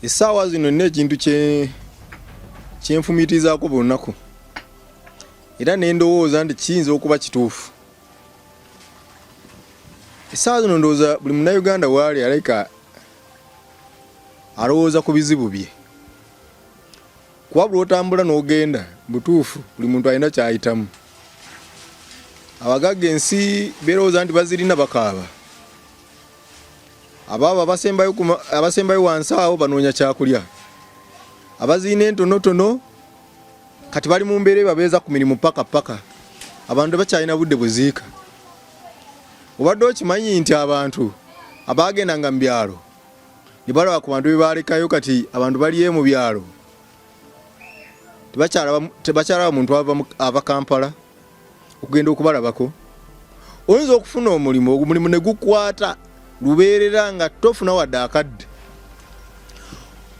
Essaawa zino nina ekintu kye kyenfumiitirizaako buli lunaku era ne ndowooza nti kiyinza okuba kituufu. Essaawa zino ndowooza buli Munnayuganda waali alabika alowooza ku bizibu bye kuba buli otambula n'ogenda butuufu buli muntu alina ky'ayitamu. Abagagga ensi beerowooza nti bazirina bakaaba. Abaabo abasembayo abasembayo wansi awo banoonya kyakulya, abaziina entonotono kati bali mu mbeera ebabeeza ku mirimu paka paka. Abantu tebakyalina budde buziika. Obadde okimanyi nti abantu abaagendanga mu byalo ne balaba ku bantu be baalekayo kati abantu baliyo mu byalo tebakyalaba muntu ava Kampala okugenda okubalabako. Oyinza okufuna omulimu, omulimu ne gukwata lubeerera nga tofuna wadde akadde.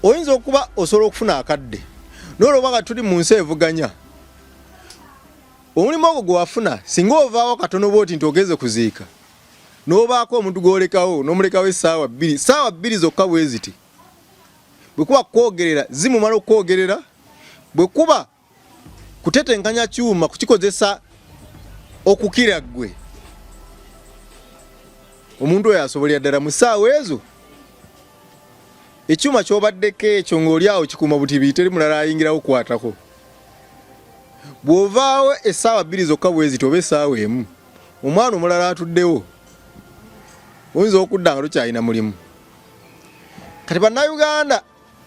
Oyinza okuba osobola okufuna akadde naye olwokuba nga tuli mu nsi evuganya, omulimu ogwo gwe wafuna singa ovaawo katono bwoti nti ogenze kuziika n'obaako omuntu gw'olekawo n'omulekawo essaawa bbiri, ssaawa bbiri zokka bwe ziti, bwe kuba kwogerera zimumala okwogerera, bwe kuba kutetenkanya kyuma kukikozesa okukira ggwe omuntu oyo asobolera ddala mu ssaawa ezo ekyuma kyobaddeko ekyo ng'oli awo kikuuma butibi teri mulala ayingirawo kukwatako. Bw'ovaawo essaawa bbiri zokka bweziti oba essaawa emu, omwana omulala atuddewo oyinza okudda nga tokyalina mulimu. Kati Bannayuganda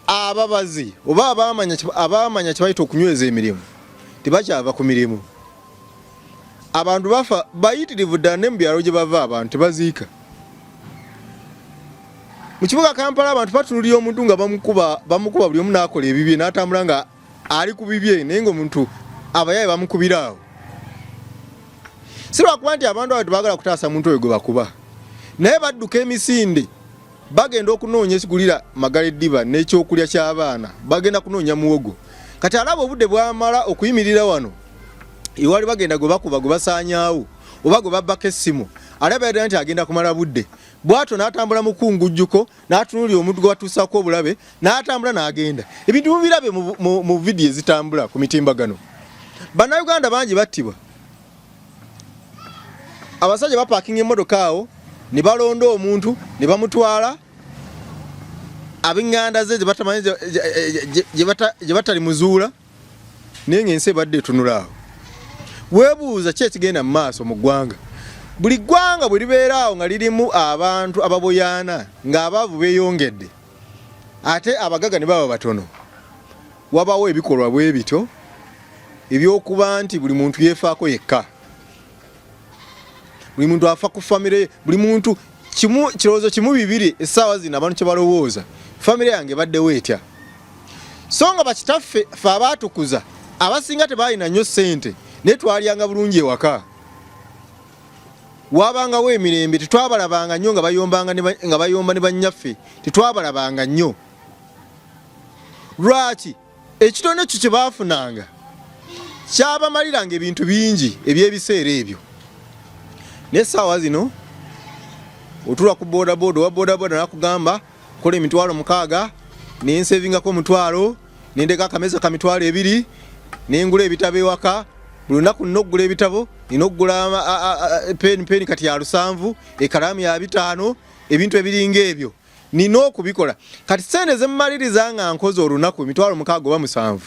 ababazi oba abamanya abamanya kyebayita okunyweza emirimu tebakyava ku mirimu. Abantu bafa bayitirivu ddala ne mu byalo gye bava abantu tebaziika. Mu kibuga Kampala abantu batunulira omuntu nga bamukuba bamukuba buli omu n'akola ebibye n'atambula nga ali ku bibye naye ng'omuntu abayaye bamukubira awo. Si lwakuba nti abantu abo tebaagala kutaasa muntu oyo gwe bakuba, naye badduka emisinde bagenda okunoonya ekigulira Magala eddiba n'ekyokulya ky'abaana, bagenda kunoonya muwogo. Kati alaba obudde bwamala okuyimirira wano ewali bagenda gwe bakuba gwe basaanyaawo oba gwe babbako essimu, alaba ddala nti agenda kumala budde. Bw'atyo n'atambula mukungujjuko n'atunuulira omuntu gwe batuusaako obulabe n'atambula n'agenda. Ebintu mubirabe mu, mu, mu vidiyo ezitambula ku mitimbagano. Bannayuganda bangi battibwa. Abasajja bapaakinga emmotoka awo ne balonda omuntu ne bamutwala ab'eŋŋanda ze zebatamanyi gye batali muzuula naye ng'ensi ebadde etunula awo. Weebuuza ki ekigenda mu maaso mu ggwanga. Buli ggwanga bwe libeera awo nga lirimu abantu ababoyaana ng'abaavu beeyongedde ate abagagga ne baba batono, wabawo ebikolwa bwe bityo eby'okuba nti buli muntu yeefaako yekka, buli muntu afa ku famire ye, buli muntu kimu kirowoozo kimu bibiri essaawa zino abantu kye balowooza, famire yange ebaddewo etya? So nga bakitaffe ffe abaatukuza abasinga tebaalina nnyo ssente naye twalyanga bulungi ewaka, waabangawo emirembe, tetwabalabanga nnyo nga bayombanga nga bayomba ne bannyaffe, tetwabalabanga nnyo. Lwaki? Ekitone ekyo kye baafunanga kyabamaliranga ebintu bingi eby'ebiseera ebyo. Naye essaawa zino otuula ku bodaboda, owa bodaboda n'akugamba kola 60,000 nensevingako 1,000 nendeka akameza ka 20,000 nengula ebitabo ewaka buli lunaku nina okugula ebitabo, nina okugula peni, peni kati ya 7, ekalaamu ya 500, ebintu ebiringa ebyo nina okubikola. Kati sente zemmaliriza nga nkoze olunaku 60,000 oba 7,000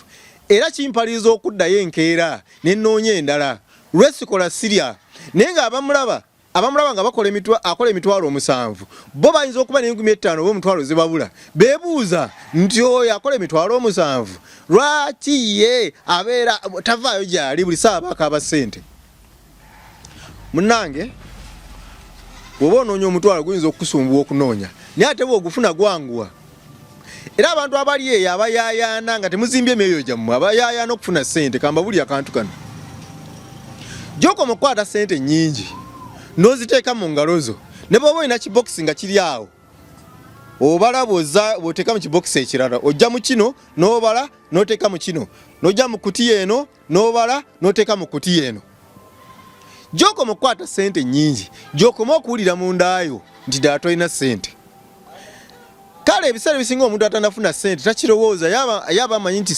era kimpaliriza okuddayo enkeera ne nnoonya endala lwesikola sirya. Naye nga abamulaba abamulaba nga bakola emitwa, akola 70,000 bo bayinza okuba n'5,000 oba 1,000 zibabula. Beebuuza nti oyo akola 70,000 lwaki ye abeera tavaayo gyali buli ssaawa bakaaba ssente. Munnange bw'oba onoonya 1,000 guyinza okukusumbuwa okunoonya, naye ate bw'ogufuna gwanguwa. Era abantu abali eyo abayaayaana nga temuzimbye emyoyo gyammwe, abayaayaana okufuna ssente, kambabulire akantu kano. Gy'okoma okukwata ssente nnyingi n'oziteeka mu ngalo zo, ne bw'oba olina kibokisi nga kiri awo, obala bw'ozza bw'oteeka mu kibokisi ekirala, ojja mu kino n'obala n'oteeka mu kino, n'ojja mu kutiya eno n'obala n'oteeka mu kutiya eno. Gy'okoma okukwata ssente nnyingi, gy'okoma okuwulira mu ndaayo nti ddala tolina ssente. Kale ebiseera ebisinga omuntu atanafuna sente takirowooza, yaba amanyi nti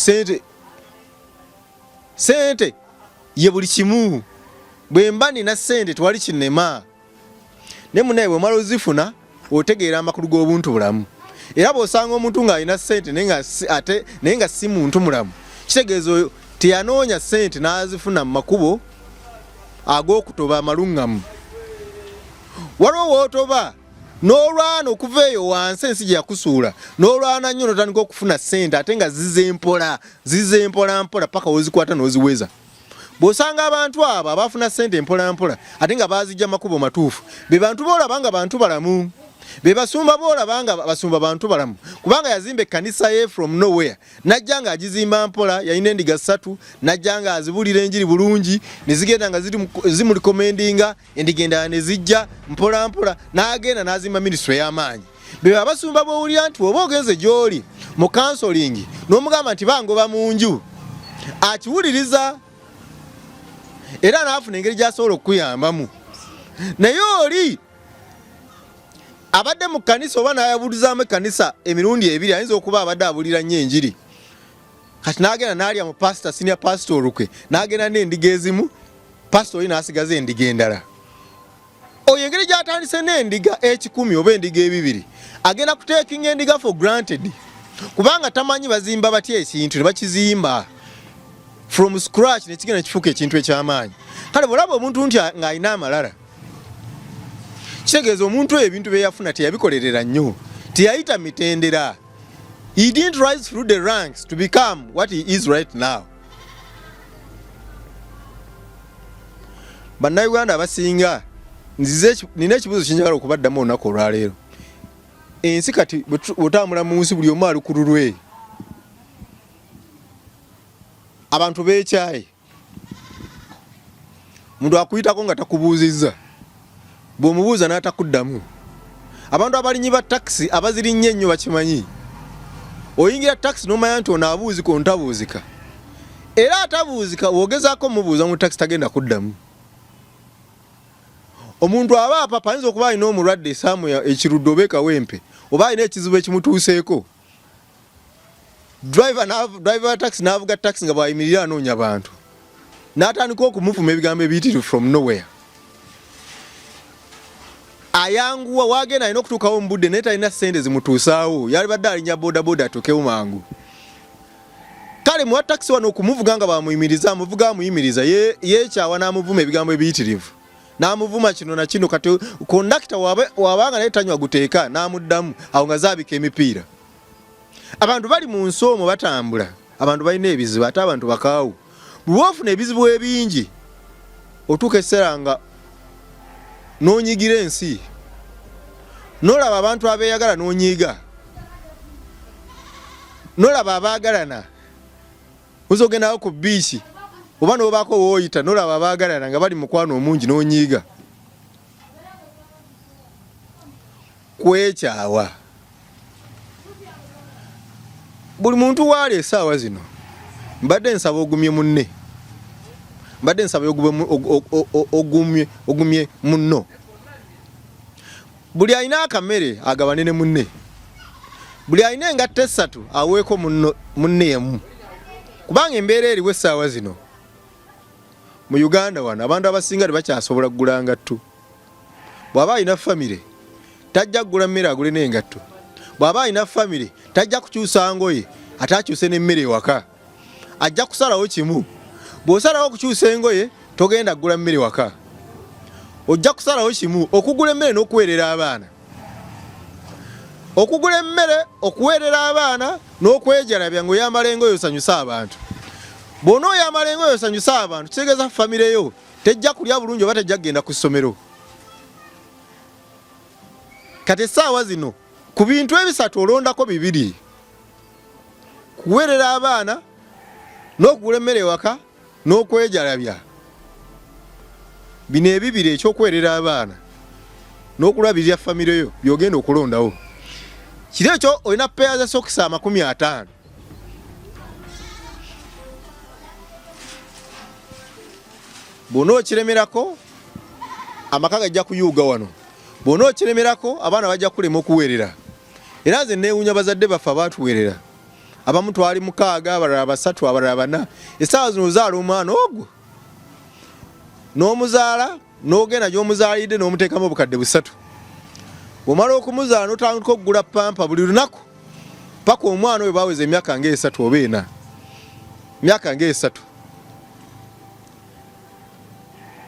sente ye buli kimu. Bwe mba nina sente tewali kinnema. Naye munaye bw'omala ozifuna otegeera amakulu g'obuntu bulamu. Era bw'osanga omuntu ng'alina sente naye nga si muntu mulamu, kitegeeza oyo teyanoonya sente n'azifuna mu makubo ag'okutoba amaluŋŋamu. Waliwo w'otoba n'olwana okuva eyo wansi ensi gye yakusuula, n'olwana nnyo n'otandika okufuna ssente ate nga zize mpola, zize mpola mpola paka w'ozikwata n'oziweza. Bw'osanga abantu abo abafuna ssente mpola mpola ate nga baazijja makubo matuufu, be bantu b'olaba nga bantu balamu, be basumba b'olaba nga basumba bantu balamu, kubanga yazimba ekkanisa ye from nowhere, n'ajja ng'agizimba mpola, yalina endiga 3, n'ajja ng'azibulira enjiri bulungi, ne zigenda nga zimulikomendinga, endiga endala ne zijja mpola mpola, n'agenda n'azimba minisitule ey'amaanyi. Be abasumba b'owulira nti oba ogenze gy'oli mu kansolingi n'omugamba nti bangoba mu nju, akiwuliriza era n'afuna engeri gy'asobola okukuyambamu. Naye oli abadde mu kkanisa oba n'ayabulizaamu ekkanisa emirundi 2, ayinza okuba abadde abulira nnyo enjiri, kati n'agenda n'alya mu pasita, senior pastor olukwe, n'agenda n'endiga ezimu, pasita oli n'asigaza endiga endala. Oyo engeri gy'atandise n'endiga 1,000 oba endiga 2, agenda kuteekinga endiga for granted, kubanga tamanyi bazimba batya ekintu ne bakizimba from scratch ne kigenda kifuuka ekintu eky'amaanyi. Kale bw'olaba omuntu nti ng'alina amalala, kitegeeza omuntu oyo ebintu bye yafuna teyabikolerera nnyo, teyayita mitendera. He didn't rise through the ranks to become what he is right now. Bannayuganda abasinga nina ekibuuzo kyenjagala okubaddamu olunaku olwaleero. Ensi kati bw'otambula mu nsi buli omu ali ku lulwe, abantu beekyaye, omuntu akuyitako nga takubuuzizza, bw'omubuuza n'atakuddamu. Abantu abalinyi ba takisi abazirinnye ennyo bakimanyi, oyingira takisi n'omanya nti ono abuuzika ono tabuuzika, era atabuuzika w'ogezaako omubuuza mu takisi tagenda kuddamu. Omuntu aba apapa ayinza okuba alina omulwadde esaamu ekirudde oba ekawempe, oba alina ekizibu ekimutuuseeko. Driver wa taxi n'avuga taxi nga bw'ayimirira anoonya bantu, n'atandika okumuvuma ebigambo ebiyitirivu from nowhere. Ayanguwa wagenda alina okutuukawo mu budde naye talina ssente zimutuusaawo, yalibadde alinnya bodaboda atuukewo mangu. Kale muwa taxi wano okumuvuga nga bw'amuyimiriza, amuvuga amuyimiriza, yeekyawa n'amuvuma ebigambo ebiyitirivu, n'amuvuma kino na kino. Kati kondakita wabanga naye tanywa guteeka, n'amuddamu awo nga zaabika emipiira. Abantu bali mu nsi omwo batambula, abantu balina ebizibu, ate abantu bakaawu. Bw'oba ofuna ebizibu ebingi, otuuka ekiseera nga n'onyigira ensi, n'olaba abantu abeeyagala n'onyiiga, n'olaba abaagalana. Oyinza ogendawo ku bbiici oba n'obaako w'oyita n'olaba abaagalana nga bali mukwano omungi n'onyiiga. Kwekyawa. Buli muntu waali essaawa zino, mbadde nsaba ogumye munne, mbadde nsaba ogumye munno. Buli alina akamere agabane ne munne, buli alina engatto 3 aweeko munne emu, kubanga embeera eriwo essaawa zino mu Uganda wano abantu abasinga tebakyasobola kugula ngatto. Bw'aba alina famire tajja kugula mmere agule n'engatto, bw'aba alina famire tajja kukyusa ngoye ate akyuse n'emmere ewaka, ajja kusalawo kimu. Bw'osalawo okukyusa engoye togenda kugula mmere waka, ojja kusalawo kimu, okugula emmere n'okuweerera abaana. Okugula emmere, okuweerera abaana n'okwejalabya ng'oyambala engoye osanyuse abantu. Bw'onooyambala engoye osanyuse abantu, kitegeeza famire yo tejja kulya bulungi oba tejja kugenda ku ssomero. Kati essaawa zino ku bintu ebisatu olondako 2, kuweerera abaana n'okugula emmere ewaka n'okwejalabya. Bino ebibiri, ekyokuweerera abaana n'okulabirira famire yo, by'ogenda okulondawo. Kiri ekyo olina peya za sokisi 50. Bw'onookiremerako amaka gajja kuyuuga wano, bw'onookiremerako abaana bajja kulema okuweerera. Era nze neewuunya bazadde baffe abaatuweerera, abamu twali mukaaga, abalala basatu, abalala bana. Essaawa zino ozaala omwana ogwo n'omuzaala n'ogenda gy'omuzaalidde n'omuteekamu obukadde busatu, bw'omala okumuzaala n'otandika okugula pampa buli lunaku paka omwana oyo baweza emyaka ng'esatu oba ena, myaka ng'esatu.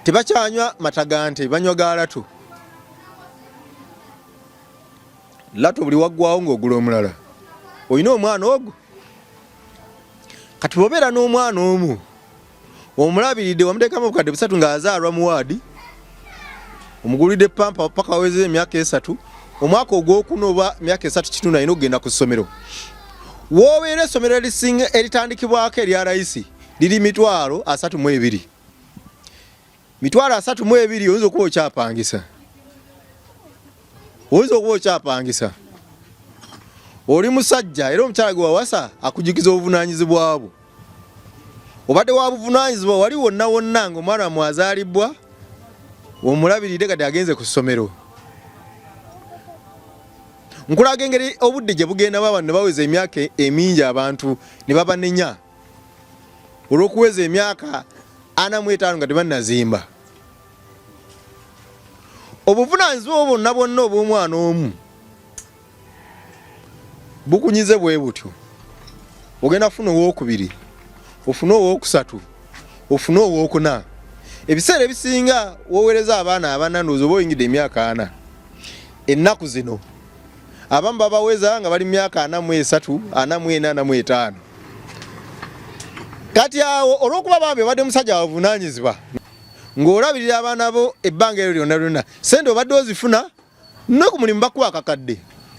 Tebakyanywa mata ga nte, banywa ga latu. Latu buli waggwawo ng'ogula omulala. Olina omwana ogwo. Kati bw'obeera n'omwana omu omulabiridde, wamuteekamu obukadde busatu ng'azaalwa mu waadi, omugulidde pampa paka waweza emyaka esatu, omwaka ogwokuna oba myaka esatu kitundu alina okugenda ku ssomero. W'obeera essomero erisinga eritandikibwako erya layisi liri 32,000. 32,000 oyinza okuba okyapangisa, oyinza okuba okyapangisa. Oli musajja era omukyala gwe wawasa akujukiza obuvunaanyizibwa bwo. Obadde wa buvunaanyizibwa wali wonna wonna ng'omwana mwazaalibwa omulabiridde, kati agenze ku ssomero. Nkulaga engeri obudde gye bugenda baba ne baweza emyaka emingi, abantu ne babanenya olw'okuweza emyaka 45 nga tebannazimba. Obuvunaanyizibwa bwonna bwonna obw'omwana omu bukunyize bwe butyo. Ogenda kufuna owookubiri, ofune owookusatu, ofune owookuna. Ebiseera ebisinga wowereza abaana abana, ndowooza oba oyingidde emyaka ana. Ennaku zino abamu babaweza nga bali myaka 43, 44, 45. Kati awo olw'okuba bambi obadde musajja wabuvunaanyizibwa ng'olabirira abaana bo ebbanga eryo lyonna lyonna, sente obadde ozifuna ne ku mulimu bakuwa akakadde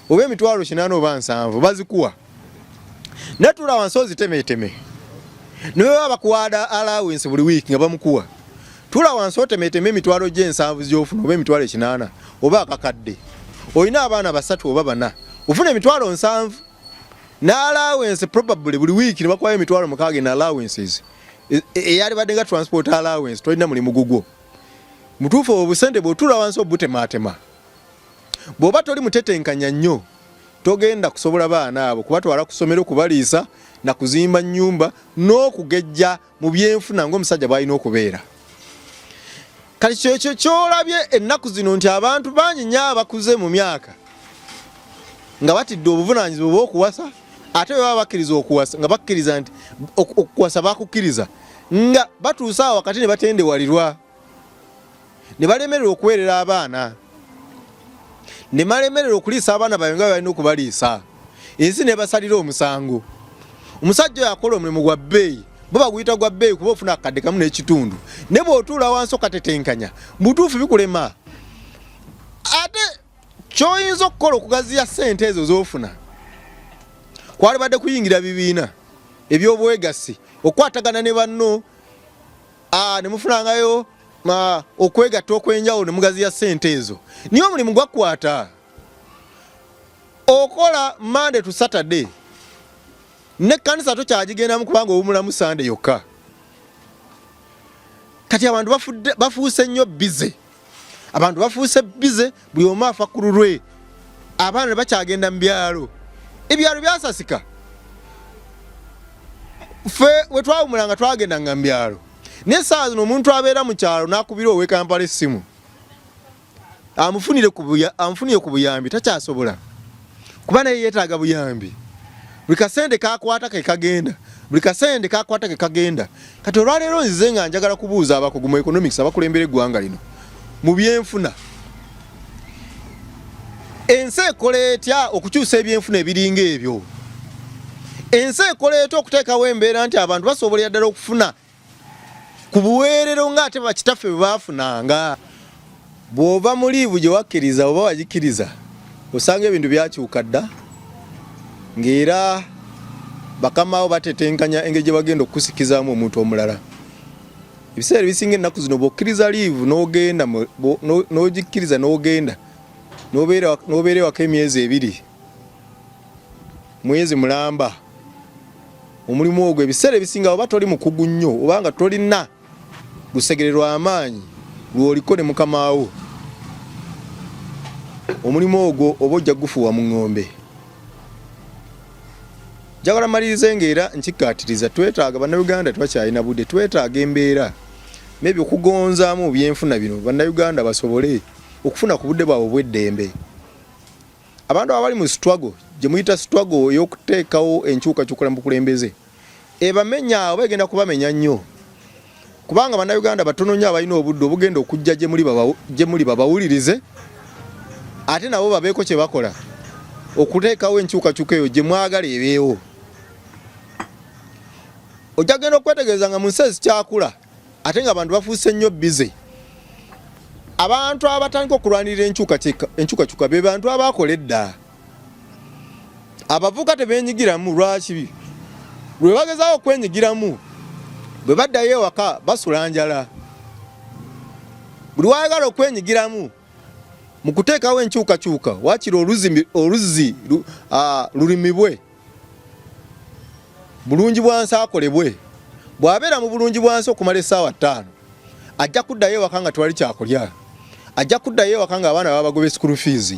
oba 800,000 oba 70,000 bazikuwa, naye tuula wansi ozitemeeteme. Ne bwe baba bakuwa allowance buli wiiki nga bamukuwa, tuula wansi otemeeteme emitwalo gy'ensanvu gy'ofuna oba 800,000 oba akakadde. Olina abaana basatu oba bana, ofuna 70,000 n'allowance probably buli wiiki ne bakuwayo 60,000 in allowances eyalibadde nga transport allowance. Tolina mulimu gugwo mutuufu, obusente bw'otuula wansi obutematema, bw'oba toli mutetenkanya nnyo, togenda kusobola baana abo kubatwala ku ssomero, kubaliisa na kuzimba nnyumba n'okugejja mu byenfuna ng'omusajja bw'alina okubeera. Kati kyekyo kyolabye ennaku zino nti abantu bangi nnyo abakuze mu myaka nga batidde obuvunaanyizibwa obw'okuwasa, ate bwe baba bakkiriza okuwasa nga bakkiriza nti okuwasa bakukkiriza nga batuuse awo wakati ne batendewalirwa ne balemererwa okuweerera abaana ne balemererwa okuliisa abaana baabwe nga balina okubaliisa, ensi nebasalira omusango. Omusajja oyo akola omulimu gwa bbeeyi, bo baguyita gwa bbeeyi kuba ofuna akadde kamu n'ekitundu, ne bw'otuula wansi okatetenkanya butuufu bikulema. Ate ky'oyinza okukola okugaziya ssente ezo z'ofuna kwalibadde kuyingira bibiina eby'obwegassi, okukwatagana ne banno, ne mufunangayo okwegatta okw'enjawulo ne mugaziya ssente ezo. Niye omulimu gwakwata okola Monday to Saturday, n'ekkanisa tokyagigendamu kubanga owumulamu Sande yokka. Kati abantu bafuuse nnyo busy, abantu bafuuse busy, buli omu afa ku lulwe. Abaana ne bakyagenda mu byalo, ebyalo byasasika. Ffe we twawumulanga twagendanga mu byalo, naye essaawa zino omuntu abeera mu kyalo n'akubira ow'e Kampala essimu amufunire ku buyambi, takyasobola kuba naye yeetaaga buyambi. Buli kasente kakwata ke kagenda, buli kasente kakwata ke kagenda. Kati olwaleero nzize nga njagala kubuuza abakugu mu economics abakulembera eggwanga lino mu byenfuna, ensi ekola etya okukyusa ebyenfuna ebiringa ebyo? Ensi ekola etya okuteekawo embeera nti abantu basobolera ddala okufuna ku buweerero ng'ate bakitaffe bwe baafunanga? Bw'ova mu leave gye wakkiriza oba wagikkiriza, osanga ebintu byakyuka dda, ng'era bakama bo batetenkanya engeri gye bagenda okukusikizaamu omuntu omulala. Ebiseera ebisinga ennaku zino bw'okkiriza leave n'ogenda, n'ogikkiriza n'ogenda n'obeera ewaka emyezi ebiri, mwezi mulamba, omulimu ogwo ebiseera ebisinga oba toli mukugu nnyo oba nga tolina lusegererwa amaanyi lw'oliko ne mukama wo, omulimu ogwo oba ojja gufuuwa mu ŋŋombe. Njagala malirize ng'era nkikkaatiriza, twetaaga Bannayuganda tebakyalina budde, twetaaga embeera maybe okugonzaamu byenfuna bino Bannayuganda basobole okufuna ku budde bwabwe obw'eddembe. Abantu abali mu struggle gye muyita struggle ey'okuteekawo enkyukakyuka mu bukulembeze ebamenya oba egenda kubamenya nnyo, kubanga Bannayuganda batono nnyo abalina obudde obugenda okujja gye muli babawulirize ate nabo babeeko kye bakola okuteekawo enkyukakyuka eyo gye mwagala ebeewo. Ojja kugenda okwetegereza nga mu nsi ezikyakula ate nga abantu bafuuse nnyo bize, abantu abatandika okulwanirira enkyukakyuka be bantu abaakola edda. Abavubuka tebeenyigiramu. Lwaki? Lwe bagezaako okwenyigiramu, bwe baddayo ewaka basula njala. Buli wayagala okwenyigiramu mu kuteekawo enkyukakyuka, waakiri oluzzi lulimibwe, bulungi bwansi akolebwe. Bw'abeera mu bulungi bwansi okumala essaawa 5, ajja kuddayo ewaka nga tewali kyakulya, ajja kuddayo ewaka nga abaana babagoba school fees.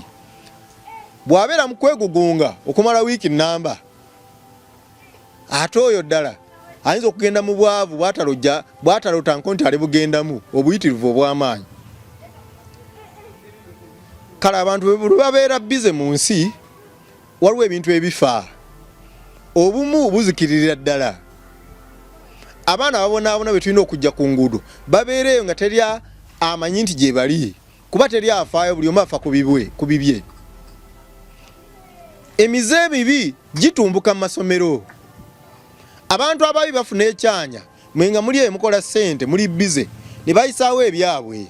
Bw'abeera mu kwegugunga okumala wiiki nnamba, ate oyo ddala ayinza okugenda mu bwavu bw'atalotanko nti ali bugendamu obuyitirivu obw'amaanyi. Kale abantu bwe babeera bize mu nsi, waliwo ebintu ebifa, obumu buzikiririra ddala. Abaana ababonaabona be tulina okujja ku nguudo babeera eyo nga teri amanyi nti gye bali, kuba teri afaayo, buli omu afa ku bibye. Emize emibi gitumbuka mu masomero, abantu ababi bafuna ekyanya, mwe nga muli eyo mukola ssente, muli bize ne bayisaawo ebyabwe.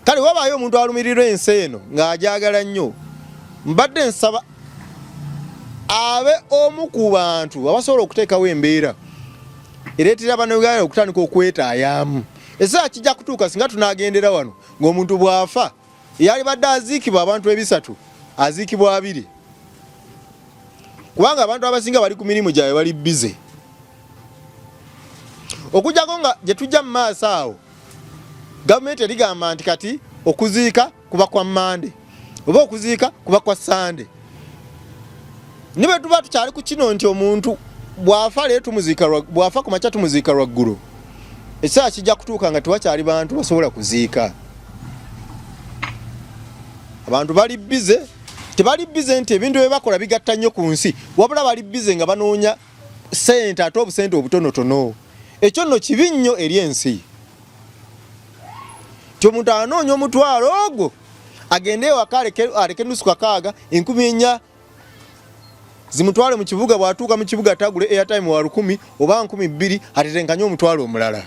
Kale wabaayo omuntu alumirirwa ensi eno ng'agyagala nnyo, mbadde nsaba abe omu ku bantu abasobola okuteekawo embeera ereetera Bannayuganda okutandika okwetaayaamu. Ekiseera kijja kutuuka singa tunaagendera wano ng'omuntu bw'afa eyalibadde aziikibwa abantu 3 aziikibwa 2, kubanga abantu abasinga bali ku mirimu gyabwe, bali bize. Okujjako nga gye tujja mu maaso awo gavumenti erigamba nti kati okuziika kuba kwa Mande oba okuziika kuba kwa Sande. Ne bwe tuba tukyali ku kino nti omuntu bw'afa leero tumuziika, bw'afa ku makya tumuziika lwaggulo, ekiseera kijja kutuuka nga tewakyali bantu basobola kuziika. Abantu bali bize, tebali bize nti ebintu bye bakola bigatta nnyo ku nsi, wabula bali bize nga banoonya ssente, ate obusente obutonotono. Ekyo nno kibi nnyo eri ensi, nti omuntu anoonya omutwalo ogwo agende ewaka aleke nusu kakaaga, 4,000 zimutwale mu kibuga. Bw'atuuka mu kibuga tagule airtime wa 1,000 oba 2,000, atetenkanye omutwalo omulala.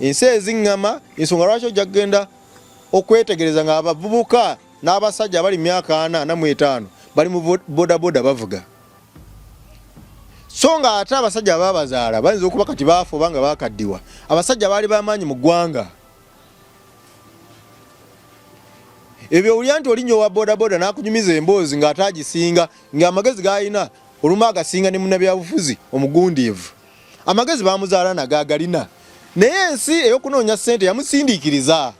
Ensi eziŋŋama ensonga lwaki ojja kugenda okwetegereza nga abavubuka n'abasajja abali myaka 40, 45 bali mu bodaboda bavuga, so nga ate abasajja ababazaala bayinza okuba kati baafa oba nga bakaddiwa. Abasajja baali bamaanyi mu ggwanga. Ebyo owulira nti olinnya owa bodaboda n'akunyumiza emboozi ng'ate agisinga, ng'amagezi g'alina olumu agasinga ne munnabyabufuzi omugundiivu. Amagezi bamuzaala nago agalina, naye ensi ey'okunoonya ssente yamusindiikiriza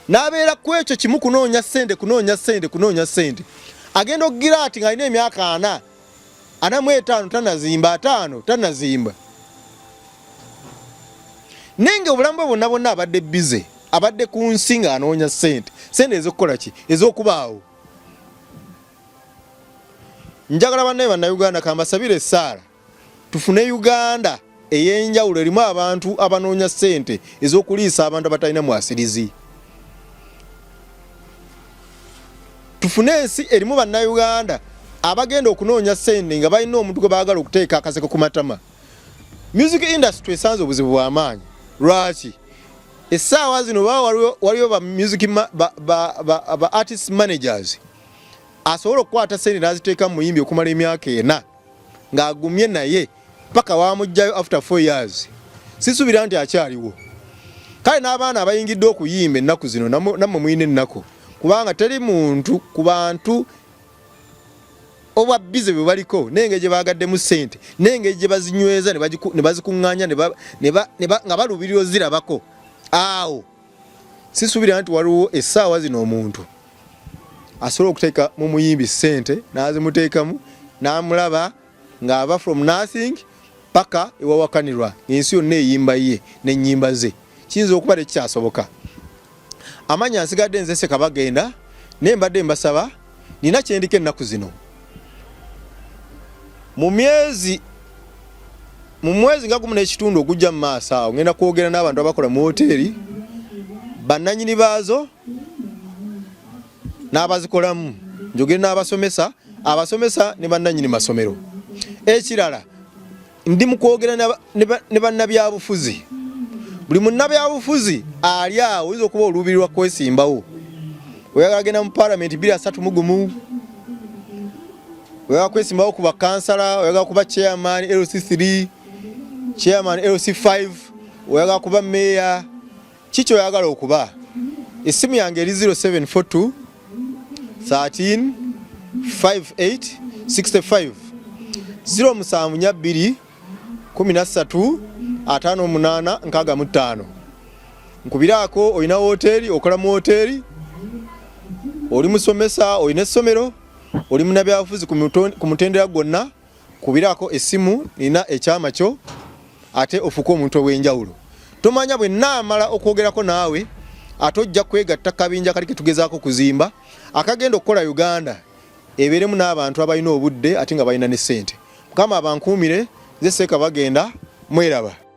n'abeera ku ekyo kimu, kunoonya ssente, kunoonya ssente, kunoonya ssente. Agenda okugira ati ng'alina emyaka 40, 45 tanazimba, 50 tanazimba, naye nga obulamu bwe bwonna bwonna abadde bize, abadde ku nsi ng'anoonya ssente. Ssente ez'okukola ki? Ez'okubaawo. Njagala bannaye Bannayuganda kambasabire essaala tufune Uganda ey'enjawulo erimu abantu abanoonya ssente ez'okuliisa abantu abatalina mwasirizi. Tufune ensi erimu Bannayuganda abagenda okunoonya ssente nga balina omuntu gwe baagala okuteeka akaseko ku matama. Music industry esanze obuzibu bw'amaanyi. Lwaki? Essaawa zino baba waliwo ba music ba artist managers asobola okukwata ssente n'aziteeka mu muyimbi okumala emyaka 4 ng'agumye naye paka wamuggyayo after 4 years. Sisuubira nti akyaliwo. Kale n'abaana abayingidde okuyimba ennaku zino, nammwe mulina ennaku, kubanga teri muntu ku bantu obwa bize bwe baliko n'engeri gye baagaddemu ssente n'engeri gye bazinyweza ne bazikuŋŋaanya nga baluubirira ozirabako awo. Sisuubira nti waliwo essaawa zino omuntu asobola okuteeka mu muyimbi ssente n'azimuteekamu n'amulaba ng'ava from nothing paka ewawakanirwa ensi yonna eyimba ye n'ennyimba ze. Kiyinza okuba tekikyasoboka. Amanya nsigadde nze Ssekabagenda, naye mbadde mbasaba nina kyendiko ennaku zino. Mu myezi mu mwezi nga gumu n'ekitundu ogujja mu maaso awo ngenda kwogera n'abantu abakola mu woteeri, bannanyini baazo n'abazikolamu, njogere n'abasomesa, abasomesa ne bannanyini masomero. Ekirala ndi mu kwogera ne bannabyabufuzi. Buli munnabyabufuzi ali awo oyinza okuba oluubirirwa kwesimbawo, oyagala genda mu palamenti 2031, oyagala kwesimbawo ku bakansala, oyagala kuba chairman LC3, chairman LC5, oyagala kuba meeya, ki kyoyagala okuba? Essimu yange eri 0742 13 58 65 0742 13 58 65. Nkubiraako, olina woteeri, okola mu woteeri, oli musomesa, olina essomero, oli munnabyabufuzi ku mutendera gwonna, kubiraako essimu, nina ekyama kyo ate ofuuke omuntu ow'enjawulo. Tomanya bwe nnaamala okwogerako naawe ate ojja kwegatta kabinja kali ketugezaako okuzimba akagenda okukola Uganda ebeeremu n'abantu abalina obudde ate nga balina ne ssente. Mukama abankuumire, nze Ssekabagenda, mweraba.